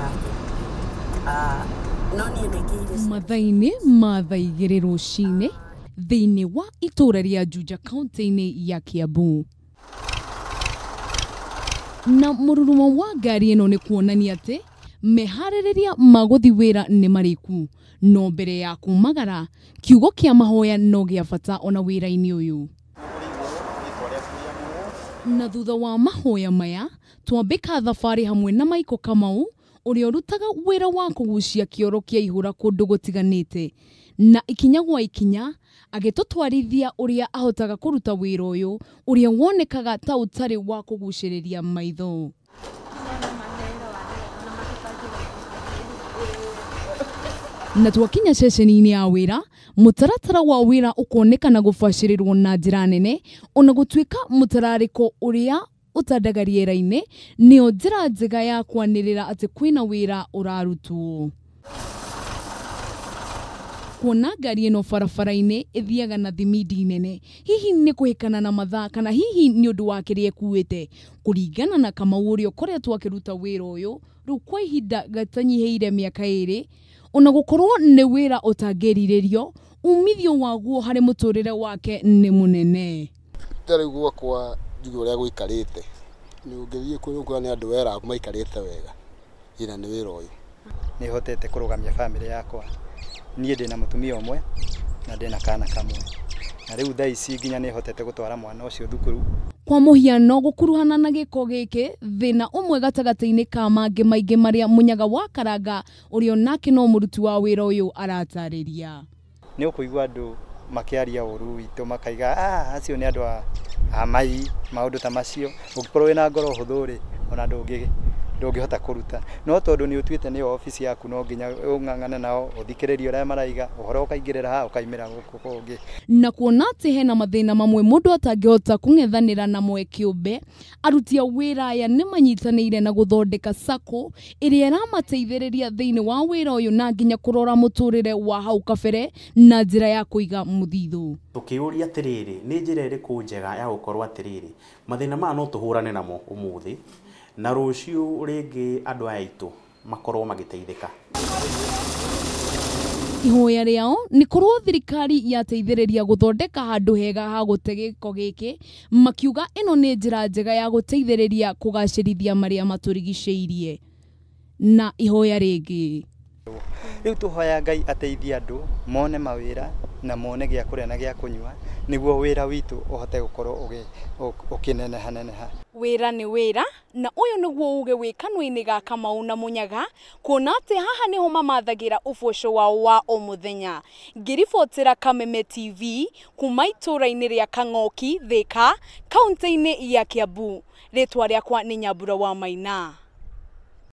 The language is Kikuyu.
Gwĩka atĩa? No niĩ nĩ Mathaa-inĩ ma thaa 2 rũcinĩ thĩinĩ wa itũũra rĩa Juja kaunti-inĩ ya Kiambu. Na mũrurumo wa ngari ĩno nĩ kuonania atĩ meharĩrĩria ma gũthiĩ wĩra nĩ marĩku. No mbere ya kumagara, kiugo kĩa mahoya no gĩa bata ona wĩra-inĩ ũyũ. Na thutha wa mahoya maya, twambĩka thabarĩ hamwe na Michael Kamau ũrĩa ũrutaga wĩra wa kũgucia kĩoro kĩa ihũra kũndũ gũtiganĩte, na ikinya gwa ikinya agĩtũtwarithia ũrĩa ahotaga kũruta wĩra ũyũ ũrĩa wonekaga ta ũtarĩ wa kũgucĩrĩria maitho. Na twakinya ceceni-inĩ ya wĩra, mũtaratara wa wĩra ũkonekana gũbacĩrĩrwo na njĩra nene, ona gũtuĩka mũtararĩko ũrĩa ũtandaga rĩera-inĩ nĩyo njĩra njega ya kwanĩrĩra atĩ kwĩna wĩra ũrarutwo. Kuona ngari ĩno barabara-inĩ ĩthiaga na thimindi nene, hihi nĩ kũhĩkana na mathaa kana hihi nĩ ũndũ wa kĩrĩa ĩkuĩte? Kũringana na Kamau ũrĩa ũkoretwo akĩruta wĩra ũyũ rĩu kwa ihinda gatanyihĩire mĩaka 2, ona gũkorwo nĩ wĩra ũtangĩrirĩrio, umithio waguo harĩ mũtũrĩre wake nĩ mũnene. Ta rĩu gwakwa njuge ũrĩa gũikarĩte, nĩ ũngĩthiĩ kũrĩa nĩ andũ wera maikarĩte wega, ĩna nĩ wĩra ũyũ. Nĩ hotete kũrũgamia bamĩrĩ yakwa. Niĩ ndĩna mũtumia ũmwe na ndĩna kana kamwe, na rĩu thaa ici nginya nĩ hotete gũtwara mwana ũcio thukuru. Kwa mũhiano gũkuruhana na gĩko gĩkĩ, thĩna ũmwe gatagatĩ-inĩ ka mangĩ maingĩ marĩa Mũnyaga wa Karanga ũrĩa onake no mũruti wa wĩra ũyũ aratarĩria. Nĩ ũkũigua andũ makĩaria ũru witũ makaiga acio nĩ andũ a mai, maũndũ ta macio. Ũngĩkorwo wĩna ngoro hũthũ rĩ, ona ndũngĩhota kũruta. No tondũ nĩ ũtuĩte nĩ obici yaku, no nginya ũng'ang'ane nao, ũthikĩrĩrie ũrĩa maraiga, ũhoro ũkaingĩrĩra haha ũkaimĩra gũkũ kũngĩ. Na kuona atĩ hena mathĩna mamwe mũndũ atangĩhota kũng'ethanĩra namo kĩũmbe, aruti a wĩra aya nĩ manyitanĩire na gũthondeka sacco ĩrĩa ĩramateithĩrĩria thĩinĩ wa wĩra ũyũ na nginya kũrora mũtũrĩre wa hau kabere na njĩra ya kũiga mũthithũ. Tũkĩũria atĩrĩrĩ, nĩ njĩra ĩrĩkũ njega ya gũkorwo atĩrĩrĩ mathĩna maya no tũhũrane namo ũmũthĩ na rũciũ rĩngĩ andũ aya aitũ makorwo magĩteithĩka. Ihoya rĩao nĩ korwo thirikari yateithĩrĩria gũthondeka handũ hega ha gũte gĩko gĩkĩ, makiuga ĩno nĩ njĩra njega ya gũteithĩrĩria kũgacĩrithia marĩa matũrigicĩirie. Na ihoya rĩngĩ, Rĩu tũhoya Ngai ateithie andũ mone mawĩra na mone gĩa kũrĩa na gĩa kũnyua, nĩguo wĩra witũ ũhote gũkorwo ũkĩneneha neneha. Wĩra nĩ wĩra, na ũyũ nĩguo uge wĩ kanua-inĩ ga Kamau na Mũnyaga, kuona atĩ haha nĩho mamathagĩra ũboco wao wa o mũthenya. Ngĩribotera Kameme TV kuma itũũra-inĩ rĩa Kang'oki, Thika, kaunti-inĩ ya Kiambu. Rĩtwa rĩakwa nĩ Nyambura wa Maina.